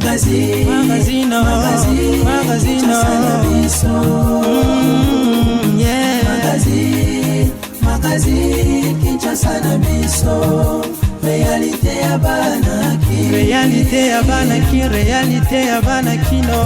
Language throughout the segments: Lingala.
Magazine, magazine, magazine, magazine, yeah. Magazine, magazine, Kinshasa na biso. Réalité ya bana ki. Réalité ya bana ki, réalité ya bana kino.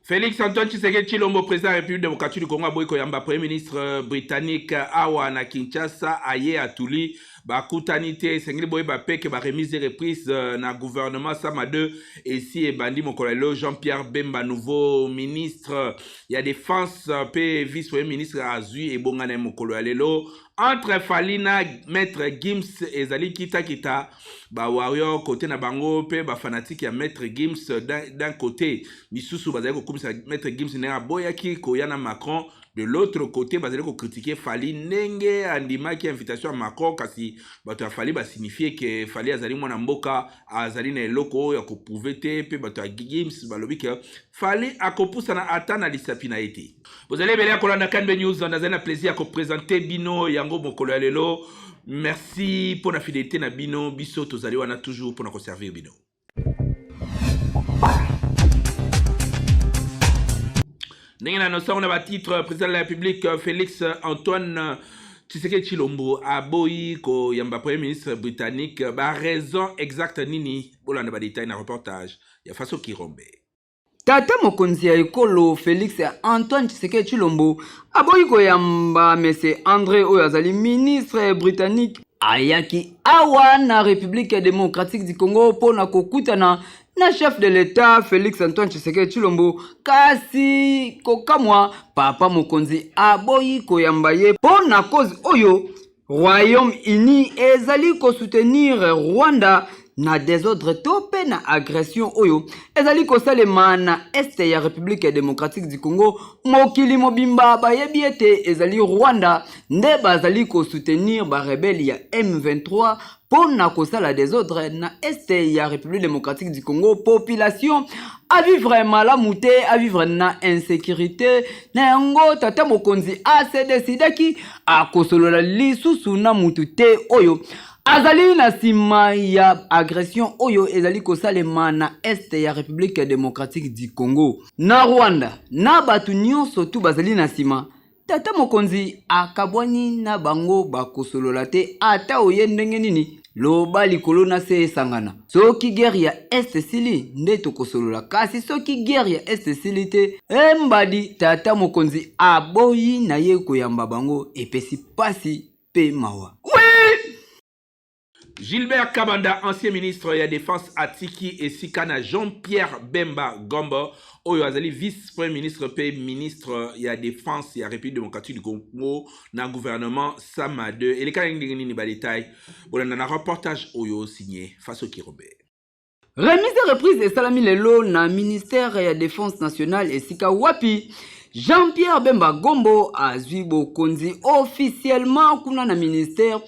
Félix Antoine Tshisekedi Tshilombo, président de la République démocratique du Congo, aboyi koyamba Premier ministre britannique awa na Kinshasa, aye atuli bakutani te. Esengeli boyeba mpe ke baremise et reprise na gouvernement Sama 2 esi ebandi mokolo ya lelo. Jean-Pierre Bemba, nouveau ministre ya défense mpe vice premier ministre, azwi ebonga na ye mokolo ya lelo. Entre Fally na Maître Gims ezali kitakita, bawarrior côté na bango mpe bafanatike ya Maître Gims d'un côté, misusu bazali kokumisa Maître Gims ndenge aboyaki koya na Macron. De l'autre côté, bazali kocritiquer Fally ndenge andimaki invitation ya Macron, kasi bato ya Fally basignifie ke Fally azali mwana mboka, azali na eloko oyo ya koprouver te. Mpe bato ya Gims balobi ke Fally akopusana ata na lisapi na ye te. Bozali ebele ya kolanda KNB News. Nazali na plaisir ya koprésenter bino yango mokolo ya lelo. Merci mpo na fidélité na bino. Biso tozali wana toujours mpona koservir bino. Ndenge na nosango na batitre, président de la République Félix Antoine Tshisekedi Tshilombo aboyi koyamba premier ministre britannique. Baraison exacte nini? Bolanda badetail na reportage ya Faso Kirombe. Tata mokonzi ya ekolo Félix Antoine Tshisekedi Tshilombo aboyi koyamba Mese André oyo azali ministre britannique, ayaki awa na République démocratique du Congo mpo na kokutana na chef de l'État Félix Antoine Tshisekedi Tshilombo. Kasi kokamwa, papa mokonzi aboyi koyamba ye mpo na cause oyo Royaume-Uni ezali kosoutenir Rwanda na désordre to mpe na agression oyo ezali kosalema na est ya République démocratique du Congo. Mokili mobimba bayebi ete ezali Rwanda nde bazali kosoutenir barebele ya M23 mpo na kosala désordre na est ya République démocratique du Congo. Population avivre malamu te, avivre na insécurité. Na yango, tata mokonzi ase décidaki akosolola lisusu na mutu te oyo azali na nsima ya agression oyo ezali kosalema na est ya République démocratique du Congo, na Rwanda na bato nyonso tu bazali na nsima. Tata mokonzi akabwani na bango, bakosolola te. Ata oye ndenge nini, loba likolo na se esangana. Soki guerre ya est esili nde tokosolola, kasi soki guerre ya est esili te, embadi. Tata mokonzi aboyi na ye koyamba bango. Epesi pasi mpe mawa, oui. Gilbert Kabanda, ancien ministre ya défense, atiki esika na Jean-Pierre Bemba Gombo oyo azali vice-premier ministre mpe ministre ya défense ya République démocratique du Congo na gouvernement Sama 2. Elekaki ndenge nini? Badetail bolanda na reportage oyo signé Faso Kirobe. Remise et reprise esalami lelo na ministère ya défense nationale, esika wapi Jean-Pierre Bemba Gombo azwi bokonzi officiellement kuna na ministère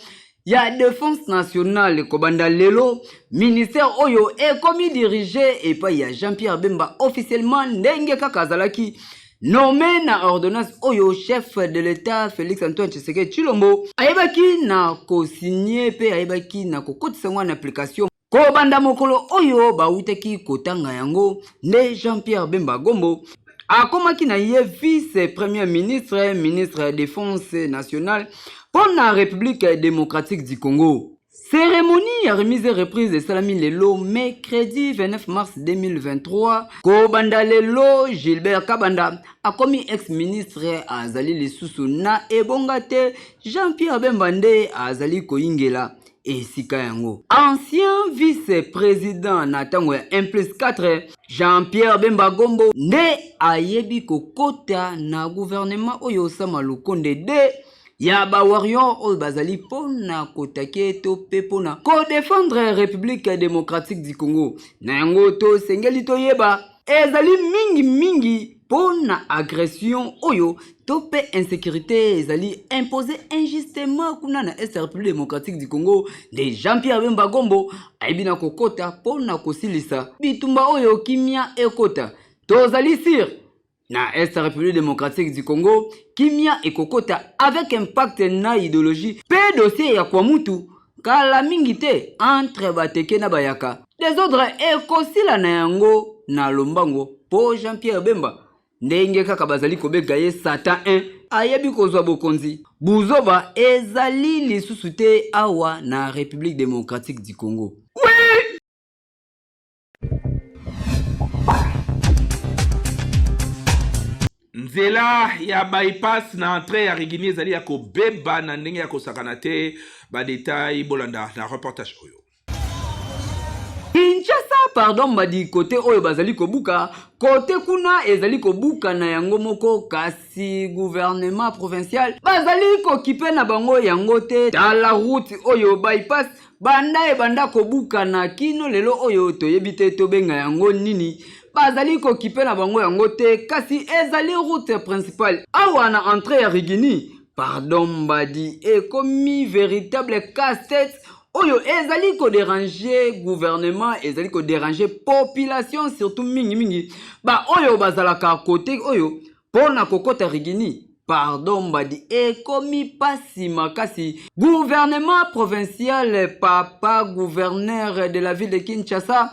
ya défense nationale. Kobanda lelo, ministère oyo ekomi dirigé epai ya Jean-Pierre Bemba officiellement, ndenge kaka azalaki nommé na ordonnance oyo chef de l'État Félix Antoine Tshisekedi Tshilombo ayebaki na kosigner mpe ayebaki na kokotisa yango na application. Kobanda mokolo oyo bawutaki kotanga yango nde Jean-Pierre Bemba Gombo akomaki na ye vice premier ministre, ministre ya défense nationale mpo na République démocratique du Congo. Cérémonie ya remise et reprise esalami lelo mercredi 29 mars 2023. Kobanda lelo, Gilbert Kabanda akomi ex ministre, azali lisusu na ebonga te. Jean-Pierre Bemba nde azali koyingela esika yango. Ancien vice-président na ntango ya 1 plus 4, Jean-Pierre Bemba Gombo nde ayebi kokota na gouvernement oyo Osama Lukonde de ya bawarrior oyo bazali mpona kotake to mpe mpona kodéfendre République démocratique du Congo. Na yango, tosengeli toyeba ezali mingimingi mpo na agression oyo to mpe insécurité ezali imposé injustement kuna na est République démocratique du Congo nde Jean-Pierre Bemba Gombo ayebi na kokota mpo na kosilisa bitumba oyo, kimia ekota. Tozali sûr, na est République démocratique du Congo, kimia ekokota avec impact na idéologie mpe dossier ya Kwamouth. Kala mingi te, entre bateke na bayaka. Desordre ekosila na yango na lombango mpo Jean-Pierre Bemba ndenge kaka bazali kobenga ye Satan 1 ayebi kozwa bokonzi. Buzoba ezali lisusu te awa na Republique democratique du Congo. Oui! Nzela ya bypass na entrée ya Rigini ezali ya kobeba na ndenge ya kosakana te. Ba details bolanda na reportage oyo. Kinshasa pardon mbadi kote oyo bazali kobuka kote kuna ezali kobuka na yango moko kasi gouvernement provincial bazali kokipe na bango yango te. Tala route oyo bypass banda ebanda kobukana kino lelo oyo toyebi te tobenga yango nini bazali kokipe na bango yango te kasi ezali route principale awa na entrée ya Rigini pardon mbadi ekomi véritable casse-tête oyo ezali koderange gouvernement ezali koderange population surtout mingimingi baoyo bazalaka kote oyo mpo na kokota Rigini pardon mbadi ekomi pasi makasi gouvernement provincial papa gouverneur de la ville de Kinshasa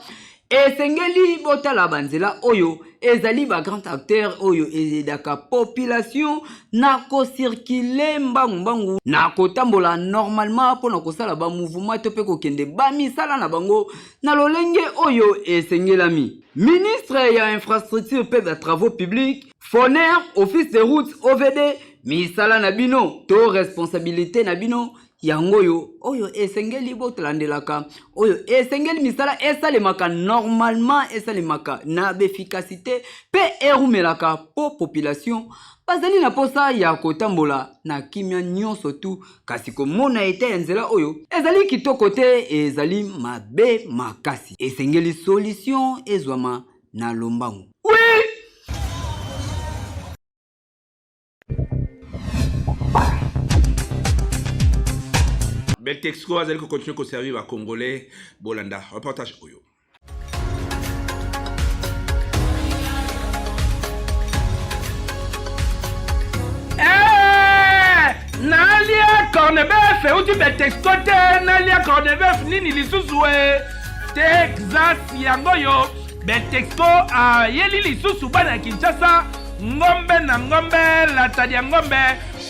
esengeli botala banzela oyo ezali ba grand acteur oyo eyedaka population na kocircule mbangu mbangu na kotambola normalement mpo na kosala ba mouvement to mpe kokende ba misala na bango na lolenge oyo esengelami. Ministre ya infrastructure mpe ba travaux publics, FONER, Office des routes, OVD, misala na bino to responsabilite na bino yango oyo oyo esengeli bolandelaka oyo esengeli misala esalemaka normalement esalemaka na baefficacité mpe erumelaka mpo population bazali na mposa ya kotambola na kimia nyonso tu kasi komona ete ya nzela oyo ezali kitoko te ezali mabe makasi esengeli solution ezwama na lombangu oui! Beltexco azali kocontinue koservir bacongolais bolanda reportage oyo. Eh, nalia cornebef euti betexco te nalia cornebef nini lisusu e texas yango oyo betexco ayeli lisusu bana ya kinshasa ngombe na ngombe latadi ya ngombe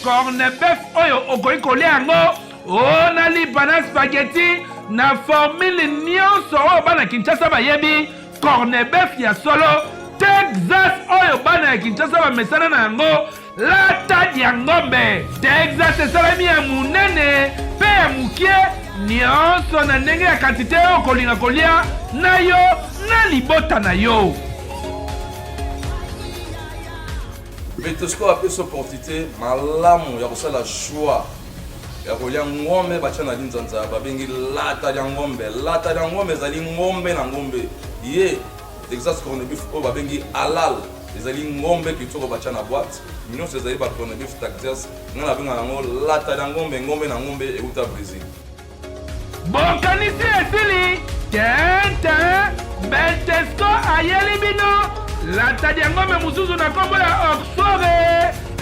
cornebef oyo okoki kolia yango o na lipa na spaghetti na formule nyonso oyo bana Kinshasa bayebi cornebef ya solo Texas oyo bana ya Kinshasa bamesana na yango lata ya ngombe Texas esalemi ya monene mpe ya mokie nyonso na ndenge ya kantite oyo okolinga kolia na yo na libota na yo. Betosco apesi opportunité malamu ya kosala choix ya kolia ngombe batya na linzanza babengi lata lya ngombe. Lata lya ngombe ezali ngombe na ngombe ye Texas corned beef oyo babengi halal ezali ngombe kitoko batya na boîte nyonso ezali ba corned beef Texas ngai nabengaka yango lata lya ngombe ngombe na ngombe euta Brésil. Bokanisi esili tente Beltesco ayeli bino lata diangombe mosusu na nkombo ya Oxford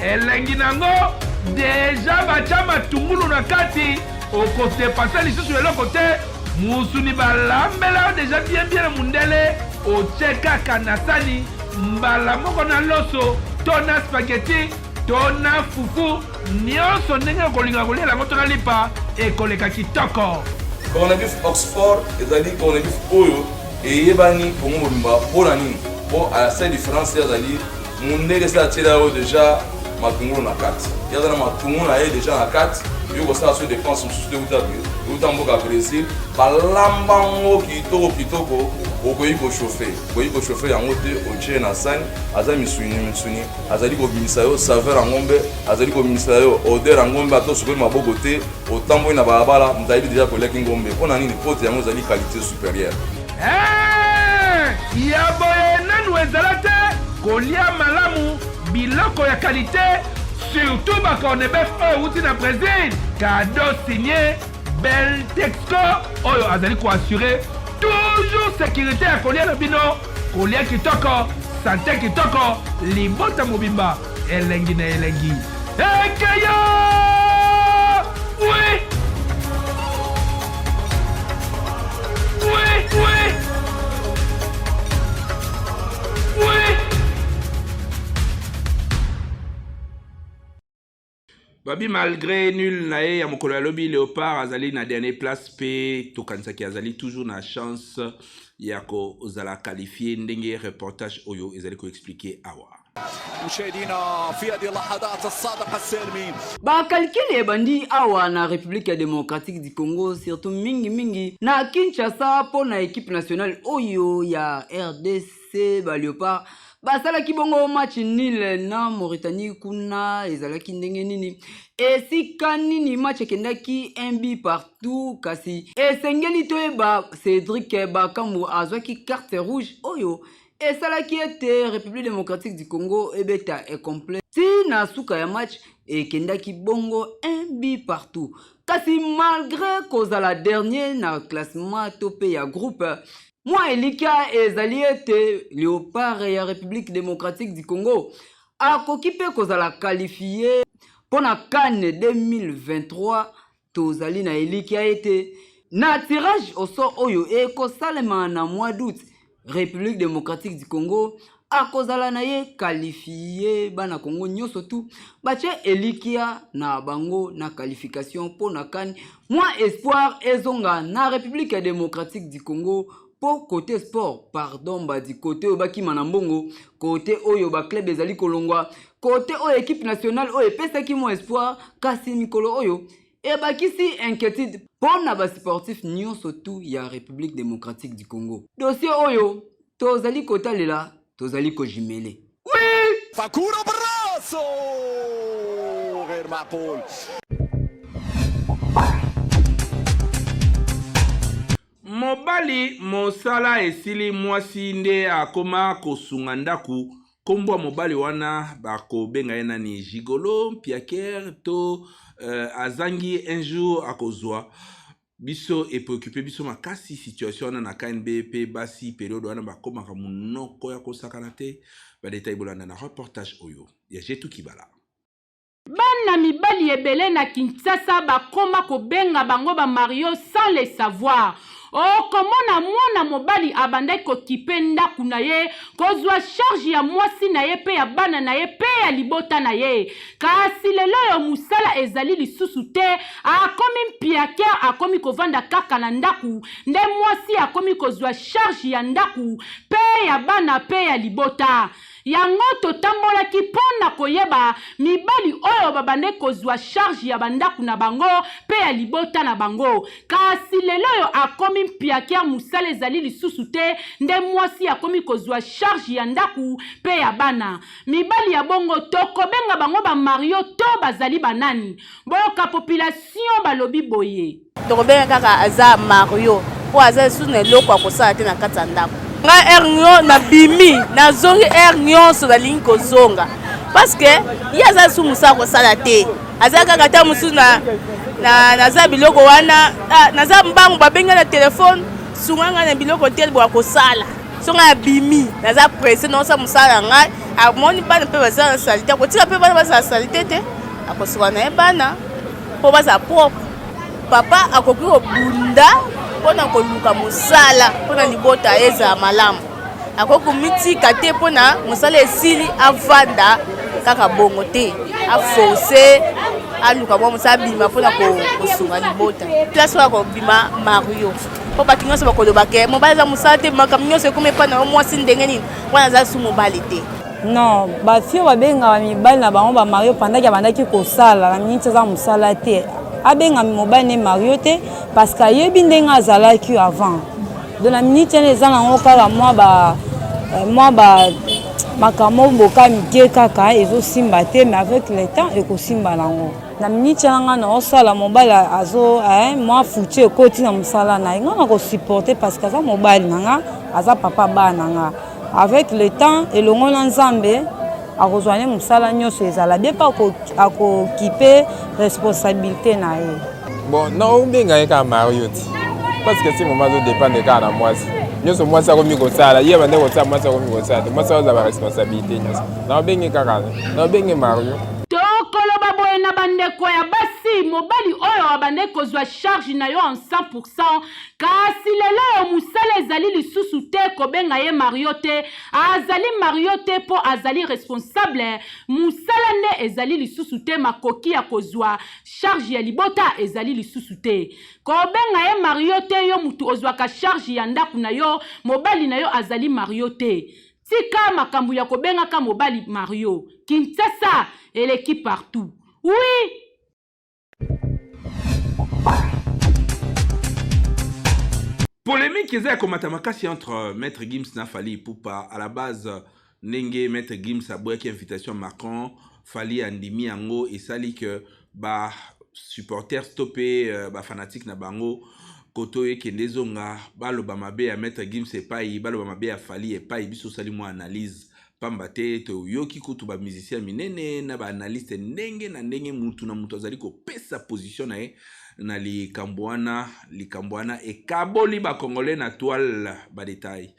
elengi nango deja batya matungulu na kati okodepase lisusu eloko te musuni balambela yo deja bien bien na mundele otye kaka na sani mbala moko na loso to na spaghetti to na fufu Nionso ndenge okolinga kolia yango to na lipa ekoleka kitoko. Corned beef Oxford ezali corned beef oyo eyebani Congo mobimba mpo na nini? Mpo asali différence ye azali mundele esi atiela yo deja matungulu na kati, ye aza na matungulu na ye deja na kati, yo kosala so dépense mosusu te euta euta mboka ya Brésil, balamba yango kitoko kitoko, okoki kochauffe, okoki kochauffe yango te, otie na sani, aza misuni misuni azali kobimisa yo saveur ya ngombe azali kobimisa yo odeur ya ngombe ata osukoli maboko te otamboli na balabala moto ayebi deja koliaki ngombe mpo na nini mpo te yango ezali qualité supérieure eh, ya boye nanu ezala te kolia malamu biloko ya qualité surtout bacornebef oyo euti na brésil kado signe Beltexco oyo azali ko assurer toujours securite ya kolia na bino, kolia kitoko, sante kitoko, libota mobimba elengi na elengi. Ekeyo! Oui! Oui, oui! Babi malgré nul na ye ya mokolo ya lobi, Leopard azali na dernier place mpe tokanisaki azali toujours na chance ya kozala qualifié ndenge reportage oyo ezali koexplike awa. مشاهدينا في هذه اللحظات الصادق السالمي. Bacalculs ebandi awa na République ya Démocratique du Congo, surtout mingimingi na Kinshasa, mpo na équipe nationale oyo ya RDC. Baleopard basalaki bongo match nul na Mauritanie. Kuna ezalaki ndenge nini? Esika nini match ekendaki 1 but partout? Kasi esengeli toyeba, Cédric Bakambu azwaki carte rouge oyo esalaki ete République Démocratique du Congo ebeta incomplet ti na suka ya match. Ekendaki bongo 1 but partout. Kasi malgré kozala dernier na classement to mpe ya groupe, mwa elikya ezali ete Léopard ya République Démocratique du Congo akoki mpe kozala qualifié mpo na CAN 2023. Tozali na elikya ete na tirage au sort oyo ekosalema na mois d'août, République Démocratique du Congo akozala na ye qualifié. Bana Congo nyonso tu batie elikya na bango na qualification mpo na CAN, mwa espoir ezonga na République Démocratique du Congo. Mpo côté sport, pardon, badi côté oyo bakima na mbongo, côté oyo baclub ezali kolongwa, côté oyo équipe nationale oyo epesaki mwa espoir, kasi mikolo oyo ebakisi inquiétude mpo na basportif nyonso tu ya République Démocratique du Congo. Dossier oyo tozali kotalela, tozali kojimele. Oui. فكورة براسه غير معقول. Mobali mosala esili, mwasi nde akoma kosunga ndako. Nkombo ya mobali wana bakobenga ye nani? Gigolo, mpiaker to azangi un jour akozwa biso. Epréoccupe biso makasi situation wana na KNB mpe basi période wana bakomaka monoko ya kosakana te. Badétails bolanda na reportage oyo ya Jetu Kibala. Bana mibali ebele na Kinshasa bakoma kobenga bango bamario sans le savoir. Okomona mwana mobali abandaki kokipe ndako na ye, kozwa charge ya mwasi na ye mpe ya bana na ye mpe ya libota na ye, kasi lelo oyo mosala ezali lisusu te, akomi mpiaker, akomi kovanda kaka na ndako, nde mwasi akomi kozwa charge ya ndako mpe ya bana mpe ya libota. Yango totambolaki mpo na koyeba mibali oyo babande kozwa charge ya bandako na bango mpe ya libota na bango, kasi lelo oyo akomi mpiaker, mosala ezali lisusu te, nde mwasi akomi kozwa charge ya ndako mpe ya bana. Mibali ya bongo tokobenga bango bamario to bazali banani? Boyoka population balobi boye. Tokobenga kaka aza mario mpo aza lisusu na eloko ya kosala te na kati ya ndako. Ngai heure nyo nabimi, nazongi heure nyonso nalingi kozonga, parce que ye aza lisusu mosala kosala te, aza kaka ta mosusu na, na, naza biloko wana, ah, naza mbangu, babengi na telefone, sunga ngai na biloko tel boya kosala. So ngai abimi, naza presse, naosala mosala na ngai, amoni bana mpe baza na saleté, akotika mpe bana bazala saleté te, akosuka na ye bana mpo bazala propre. Papa akoki kobunda mpona koluka mosala mpona libota ezala malamu, akoki komitika te mpona mosala esili avanda kaka bongo te, aforce aluka mwa mosala, abima mpona kosunga libota. Place oyo akobima mario mpo bato nyonso bakoloba ke mobali aza mosala te, makambo nyonso ekomi epai na yo mwasi, ndenge nini wana aza su mobali te? Non, bafille babengaka mibali na bango bamario pendaki abandaki kosala. Na miniti aza mosala te, abenga mobali ne mario te, parce que ayebi ndenge azalaki avant. Donc na miniti wana eza nango kaka mwa ba makambo boka mike kaka ezosimba te, mais avec le temps ekosimba nango. Na miniti wana ngai naosala, mobali azo mwa futi ekoti na mosala na ye, ngai na kosupporte parce que aza mobali na nga, aza papa bana na nga. Avec le temps, elongo na Nzambe, akozwa ne mosala, nyonso ezala bien mpe akokipe responsabilité na ye. Bon, naobenga ye kaka mario ti, parce que si moma azodépendre kaka na mwasi nyonso, mwasi akomi kosala, ye bande kosala, mwasi akomi kosala te, mwasi azwa baresponsabilité nyonso, naobenge kaka, naobenge mario. Tokoloba boye na bandeko ya basi: mobali oyo abandaki kozwa charge na yo en 100, kasi lelo oyo mosala ezali. ezali lisusu te kobenga ye Mario te azali Mario te mpo azali responsable mosala nde ezali lisusu te makoki ya kozwa charge ya libota ezali lisusu te kobenga ye Mario te yo mutu ozwaka charge ya ndako na yo mobali na yo azali Mario te tika makambo ya kobengaka mobali Mario Kinshasa eleki partout oui. Polemique eza ya komata makasi entre euh, Maître Gims na Fally Ipupa. À la base, ndenge Maître Gims aboyaki invitation ya Macron, Fally andimi yango esali que ba supporters to pe euh, ba fanatiques na bango koto oyo ekende ezonga baloba mabe ya Maître Gims epai baloba mabe ya Fally epai biso osali mwa analyse Pamba te toyoki kutu ba musiciens minene na ba analystes ndenge na ndenge, mutu na mutu azali kopesa position na ye na likambo wana. Likambo wana ekaboli ba Congolais na toile. Ba details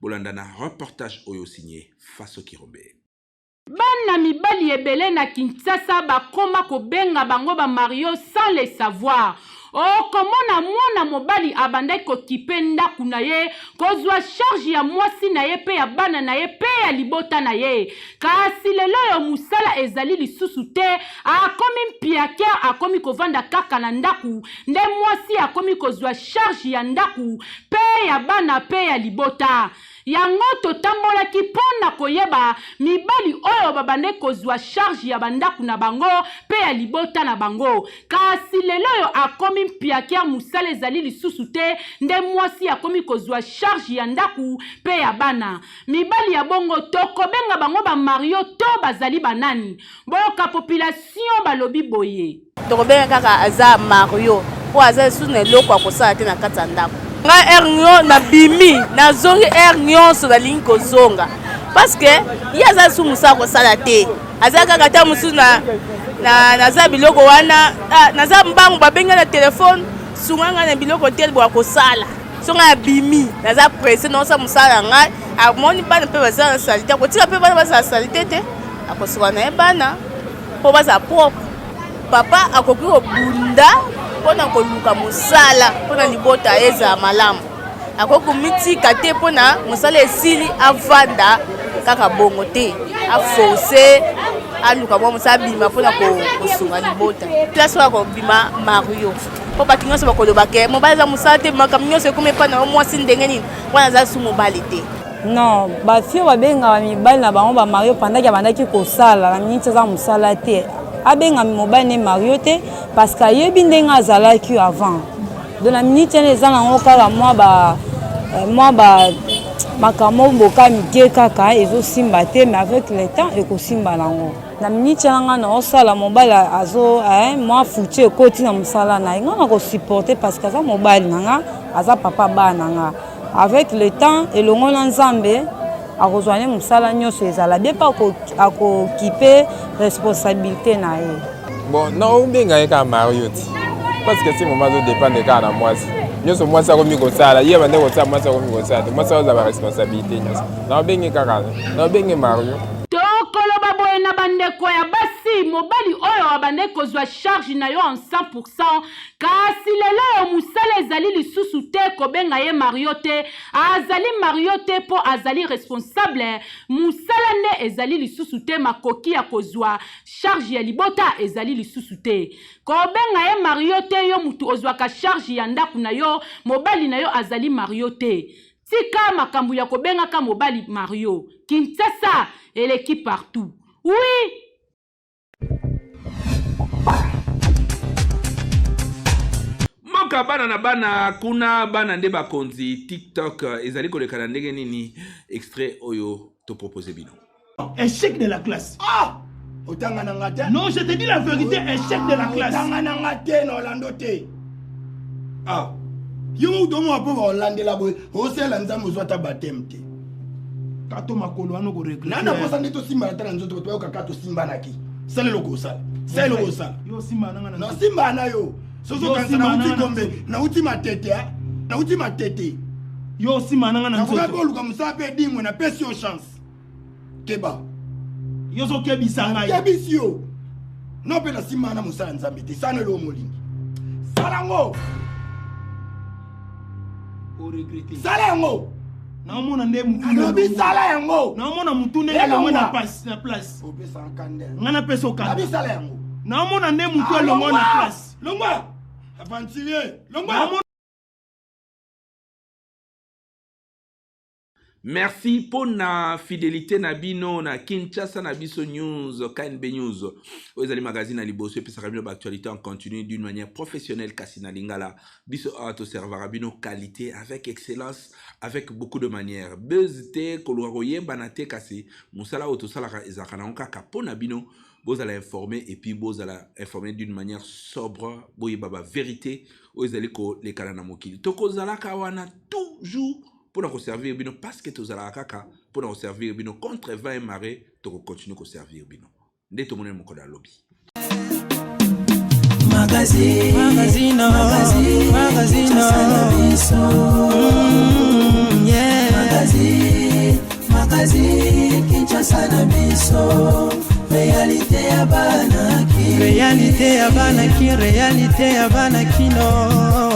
bolanda na reportage oyo signe Faso Kirombe. Bana mibali ebele na Kinshasa bakoma kobenga bango ba Mario sans le savoir. Okomona mwana mobali abandaki kokipe ndaku na ye, kozwa charge ya mwasi na ye pe ya bana na ye pe ya libota na ye. Kasi lelo oyo mosala ezali lisusu te, akomi mpiaker, akomi kovanda kaka na ndaku, nde mwasi akomi kozwa charge ya ndaku pe ya bana pe ya libota. Yango totambolaki mpo na koyeba mibali oyo babandaki kozwa charge ya bandako na bango mpe ya libota na bango. Kasi lelo oyo akomi mpiaker, mosala ezali lisusu te, nde mwasi akomi kozwa charge ya ndako mpe ya bana. Mibali ya bongo tokobenga bango ba mario to bazali banani? Boyoka population balobi boye. Tokobenga kaka aza Mario mpo aza lisusu na eloko ya kosala te na kati ya ndako. Ngai heure nyo nabimi nazongi heure nyonso nalingi kozonga parce que ye aza lisusu mosala kosala te, aza kaka ta mosusu na, na, naza biloko wana ah, naza mbangu babengi na telefone sunga ngai na biloko te boya kosala so ngai abimi naza presse naosala mosala na ngai amoni bana mpe baza na salite akotika mpe bana bazala salite te akosuka na ye bana mpo bazala propre. Papa akoki kobunda mpo na koluka mosala mpo na libota ezala malamu. Akoki komitika te mpo na mosala esili avanda kaka bongo te, aforce aluka mwa mosala abima mpo na kosunga libota. Place oyo akobima Mario mpo bato nyonso bakoloba ke mobali aza mosala te, makambo nyonso ekomi epai na yo mwasi ndenge nini, wana aza su mobali te. Non, ba filles babengaka mibali na bango ba Mario pendant abandaki kosala na miniti aza mosala te. Abenga mobali ne Mario te parce que ayebi ndenge azalaki avant. Donc na miniti wana eza nango kaka mwa ba euh, mwa ba makambo mboka mike kaka ezosimba te mais avec le temps ekosimba nango. Na miniti wana ngai naosala mobali azo eh, mwa futi ekoti na mosala na ye ngai nakosupporte parce que aza mobali na nga aza papa bana na nga. Avec le temps elongo na Nzambe akozwa ne mosala nyonso ezala bien mpe akokipe responsabilité na ye. Bon, na obenga ye kaka Mario ti parce que si mama azodépendre kaka na mwasi nyonso, mwasi akomi kosala ye abande kosala, mwasi akomi kosala te, mwasi azwa baresponsabilité nyonso, na obenge kaka na obenge Mario. Tokoloba boye na bandeko ya basi, mobali oyo abandaki kozwa charge na yo en 100 pour 100 Kasi lelo oyo musala ezali lisusu te kobenga ye Mario te azali Mario te po azali responsable musala nde ezali lisusu te makoki ya kozua charge ya libota ezali lisusu te kobenga ye Mario te yo mutu ozwaka charge ya ndaku na yo mobali na yo azali Mario te tika makambo ya kobengaka mobali Mario Kinshasa eleki partout oui. Mboka bana na bana kuna bana nde bakonzi tiktok ezali koleka na ndenge nini extrait oyo to propose bino. Échec de la classe. Ah! Otanga na nga te. Non, je te dis la vérité, échec de la classe. Otanga na nga te na Orlando te. Ah. Yo moto moko mpo baolandela boye, osala Nzambe ozwa ata baptême te. Kato makolo wana okoregrete. Nana posa nde tosimbana ata na nzoto bato bayoka kaka tosimbanaki. Sala eloko osala. Sala eloko osala. Yo osimbana nga na nzoto. Nasimbana na yo. Soki okanisa nauti Gombe, nauti Matete, ah. Nauti Matete. Yo osimbana nga na nzoto. Nakoki koluka mosala mpe edingwe, napesi yo chance. Keba. Yo ozokebisa ngai. Nakebisi yo. No mpe nasimbana na mosala Nzambe te. Sala eloko molingi. Sala yango. Oregrete. Sala yango. Naomona nde mutu. Nalobi sala yango. Naomona mutu ndenge elongwe na place na place. Opesa nkanda. Nga napesa okanda. Nabi sala yango. Naomona nde mutu elongwe na place. Longwa. Aventurier. Longwa. Merci mpo na fidelité na bino na Kinshasa na biso news KNB News oyo ezali magazine na liboso epesaka bino baactualité en continu d'une manière professionnelle kasi na lingala biso awa toservaka bino qualité avec excellence avec beaucoup de manière buzz te koluka koyebana te kasi mosala oyo tosalaka ezalaka nango kaka mpo na bino bozala informé et puis bozala informé d'une manière sobre boyeba ba vérité oyo ezali kolekana na mokili tokozalaka wana toujours mpo na koservir bino parce que tozalaka kaka mpo na koservir bino contre vent et marée tokocontinue koservir bino nde tomonani mokolo ya lobi. Magazine, magazine, magazine, magazine, yeah. Magazine, magazine, Kinshasa na biso, réalité ya bana ki, réalité ya bana ki, réalité ya bana kino.